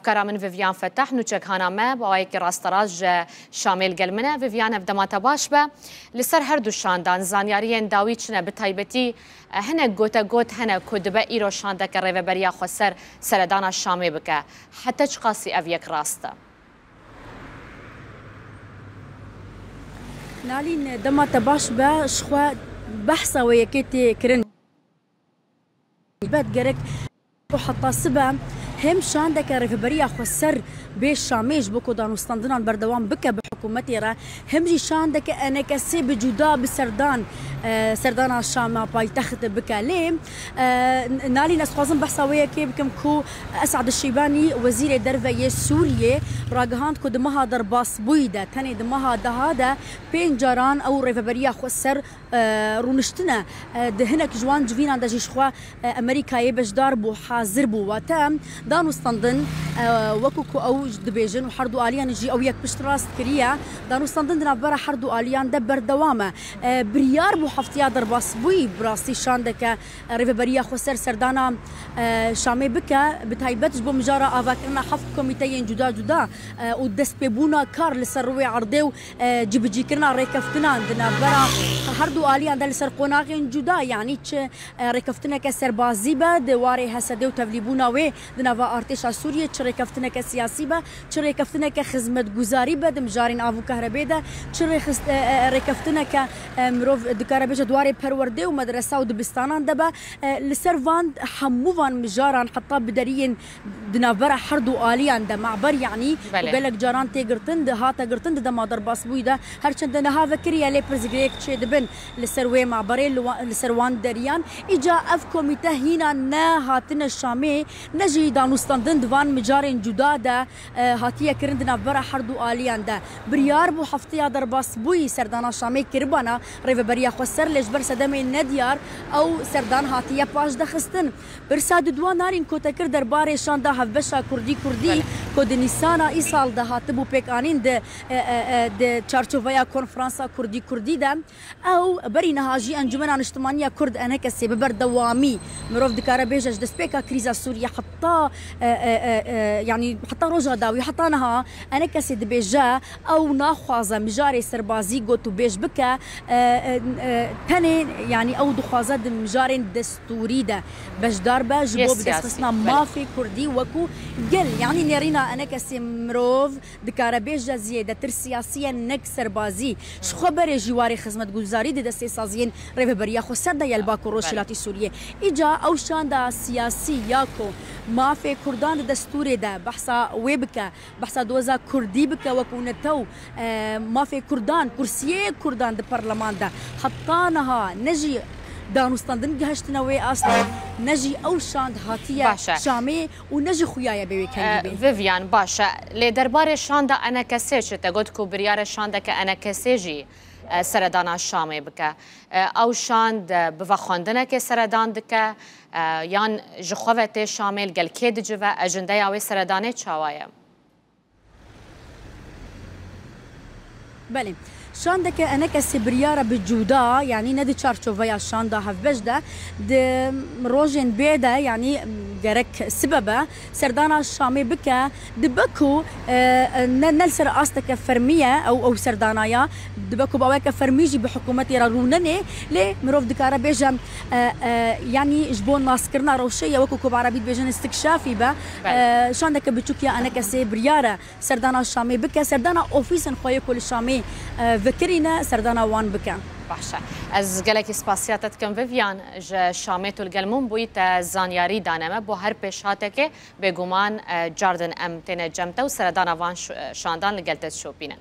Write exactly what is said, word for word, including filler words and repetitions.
Kara min Vivian Fetah, nûçek hana me, bi awayekî rasterast ji Şamê li gel min e. Vivian, ev dema te baş be. Li ser her du şandan zanyariyên dawî çi ne? Bi taybetî, e, hinek gotegot hene ku dibe îro şandeke Rêveberiya Xweser seredana Şamê bike. Heta çiqasî ev yek rast e? Nalîn, dema te baş be, ji xwe behsa wê yekê tê kirin. Elbet gerek ku heta sibe hem şandeke Rêveberiya Xweser bê Şamê ji bo ku danûstandinan berdewam bike bi hikûmetê re, hem jî şandeke enekesê bi cuda bi serdan, e, serdana Şama paytext bike. Lê, e, Nalîn, ez dixwazim behsa wê yekê bikim ku Esad Şîbanî, wezîrê derve yê Sûriyê, ragihand ku di meha derbasbûyî de, tenê di meha deha de pênc caran ew Rêveberiya Xweser e, rûniştine, e, di hinek ji wan civînan de jî ji xwe, e, Amerîkayê beşdar bû, hazir bû. Wate danûstandin, e, wekû ku ew dibêjin û her du aliyan jî ew yek piştrast kiriye, danûstandin di navbera her du aliyan de berdewam e. E, biryar bû hefteya derbasbûyî bi rastî şandeke, e, Rêveberiya Xweser serdana, e, Şamê bike, bi taybet ji bo mijara avakirina heft komîteyên cuda cuda, e, û destpêbûna kar li ser rûyê erdê û e, cibicîkirina rêkeftinan di navbera her du aliyan de li ser qonaxên cuda, yanî çi, e, rêkeftineke serbazî be di warê Hesedê û tevlîbûna wê di nava artêşa Sûriyê, çi rêkeftineke siyasî be, çi rêkeftineke xizmetguzarî be di mijarên av û kahrebê de, çi rêxist-, e, e, rêkeftineke, e, mirov dikare bêje di warê perwerdê û medresa û dibistanan de be, e, li ser van hemû van mijaran heta bi deriyên di navbera her du aliyan de, maber, yanî Belê. Gelek caran tê girtin, di hate girtin di dema derbasbûyî de, her çend niha vekiriye, lê pirsgirêk çêdibin li ser wê maberê, li wa-, li ser wan deriyan. Îca ev komîte hîna ne hatine Şamê, ne jî danûstandin di van mijarên cuda de, e, hatiye kirin di navbera her du aliyan de. Biryar bû hefteya derbasbûyî serdana Şamê kiribana Rêveberiya Xweser, lê ji ber sedemên nediyar ew serdan hatiye paşdexistin. Pirsa diduwa Nalîn ku te kir derbarê şanda hevbeşa Kurdî Kurdî Belê. Ku di Nîsana îsal de hatibû pêkanîn di, e, e, e, di çarçoveya konferansa Kurdî Kurdî de, ew berî niha jî Encûmena Niştimanî ya Kurd, ENKSê, bi berdewamî, mirov dikare bêje, ji destpêka krîza Sûriyê heta, e, e, e, e, yanî heta roja dawî, heta niha ENKSê dibêje, ew naxwaze mijarê serbazî gotûbêj bike, e, e, e, tenê, yanî ew dixwaze di mijarên destûrî de beşdar be, ji Yê bo siyasî, bidestxistina belê. Mafê Kurdî wekû gel, yanî nêrîna ENKSê mirov dikare bêje zêdetir siyasî ye, nek serbazî. Ji xwe berê jî warê xizmetguzarî di destê saziyên Rêveberiya Xweser de ye li Bakur Belê. Rojhilatî Sûriyê. Îca ew şanda siyasî ya ku mafê Kurdan di destûrê de behsa wê bike, behsa doza Kurdî bike wekû netew, e, mafê Kurdan, kursiyê Kurdan di parleman de heta niha ne jî danûstandin gihiştine wê astê, ne jî ew şand hatiye Baş e. Şamê û ne jî xuyaye bê wê kengî E, bê. Vivian, baş e. Lê derbarê şanda ENKSê çi te got ku biryare şandeke ENKSê jî, e, seredana Şamê bike? E, ew şand, e, bi vexwendinekê seredan dike, e, yan ji xwe ve tê Şamê, li gel kê dicive, ejendeya wê seredanê çawa ye? Belê. Şandeke ENKSê biryara bi cuda, yanî ne di çarçoveya şanda hevbeş de, di rojên bê de, yanî gerek sibe be, serdana Şamê bike, dibe ku, e, e, ne, ne li ser asteke fermî ye ew, ew serdana ya, dibe ku bi aweke fermî jî bi hikûmetê re rûnenê, lê mirov dikare bêje, e, e, yanî ji bo naskirina rewşê ye, wekû ku bi erebî dibêjin istikşafî be, Belê. E, şandeke biçûk ya ENKSê biryar e serdana Şamê bike, serdana ofîsên xwe yê ku li Şamê, e, vekirîne, serdana wan bike. Baş e. Ez gelekî spasiya te dikim Vivian, ji Şamê tu li gel min bûyî, te zanyarî dane me. Bo her pêşhatekê bêguman, e, cardin em têne cem te û seredana van ş-, e, şandan li gel te dişopînin.